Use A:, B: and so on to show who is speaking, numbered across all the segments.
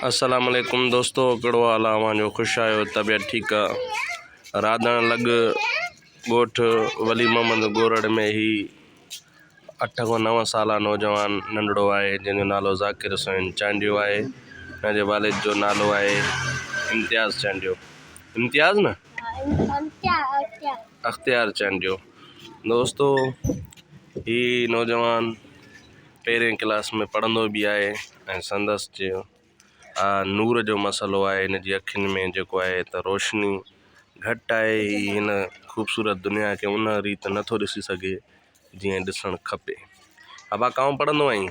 A: السلام عليڪم دوستو ڪهڙو حال آ اوهان جو خوش آهيو طبيعت ٺيڪ آ راڌڻ لڳ ڳوٺ ولي محمد گورڙ ۾ هي اٺ کان نو سالا نوجوان ننڍڙو آهي جنهن جو نالو ذاڪر حسين چانڊيو آهي هن جي والد جو نالو آهي امتياز چانڊيو امتياز نه اختيار چانڊيو دوستو هي نوجوان پهرين ڪلاس ۾ پڙهندو به آهي ۽ سندس جي نور جو مسئلو آهي هن جي اکين ۾ جيڪو آهي ته روشني گهٽ آهي هي هن خوبصورت دنيا کي ان ريت نٿو ڏسي سگهي جيئن ڏسڻ کپي. ابا ڪائون پڙهندو آهين؟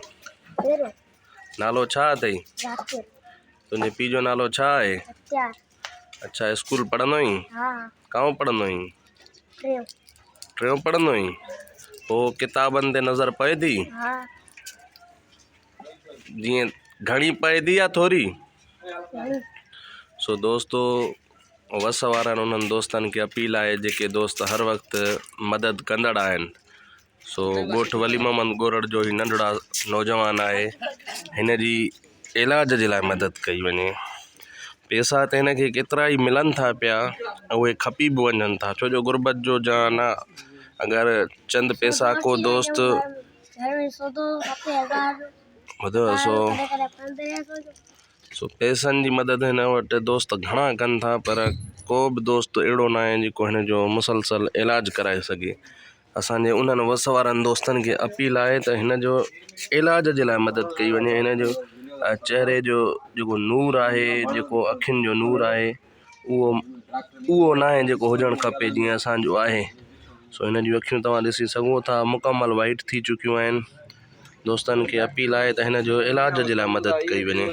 A: نالو ڇا اٿئي؟ تنهنجي پيء جو نالو ڇا آهي؟ اڇا اسڪول پڙهندو آهين؟ ڪائون پڙهندو آهين؟ ٽيون پڙهندو آهين؟ پوء ڪتابن تي نظر پئي ٿي؟ جيئن گهڻي پئي ٿي يا ٿوري؟ سو دوستو وس وارن انهن دوستن کي اپيل آهي جيڪي دوست هر وقت مدد ڪندڙ آهن سو ڳوٺ ولي محمد ڳورڙ جو هي ننڍڙا نوجوان آهي هن جي علاج جي لاء مدد ڪئي وڃي پيسا ته هن کي ڪيترا ئي ملن ٿا پيا اهي کپي به وڃن ٿا ڇو جو غربت جو جهان آ اگر چند پيسا ڪو دوست ٻڌو سو سو پيسن جي مدد هن وٽ دوست گهڻا ڪن ٿا پر ڪو به دوست اهڙو ناهي جيڪو هن جو مسلسل علاج ڪرائي سگهي اسان جي انهن وس وارن دوستن کي اپيل آهي ته هن جو علاج جي لاء مدد ڪئي وڃي هن جو چهري جو جيڪو نور آهي جيڪو اکين جو نور آهي اهو اهو ناهي جيڪو هجڻ کپي جيئن اسان جو آهي سو هن جون اکيون توهان ڏسي سگهو ٿا مڪمل وائيٽ ٿي چڪيون آهن دوستن کي اپيل آهي ته هن جو علاج جي لاء مدد ڪئي وڃي.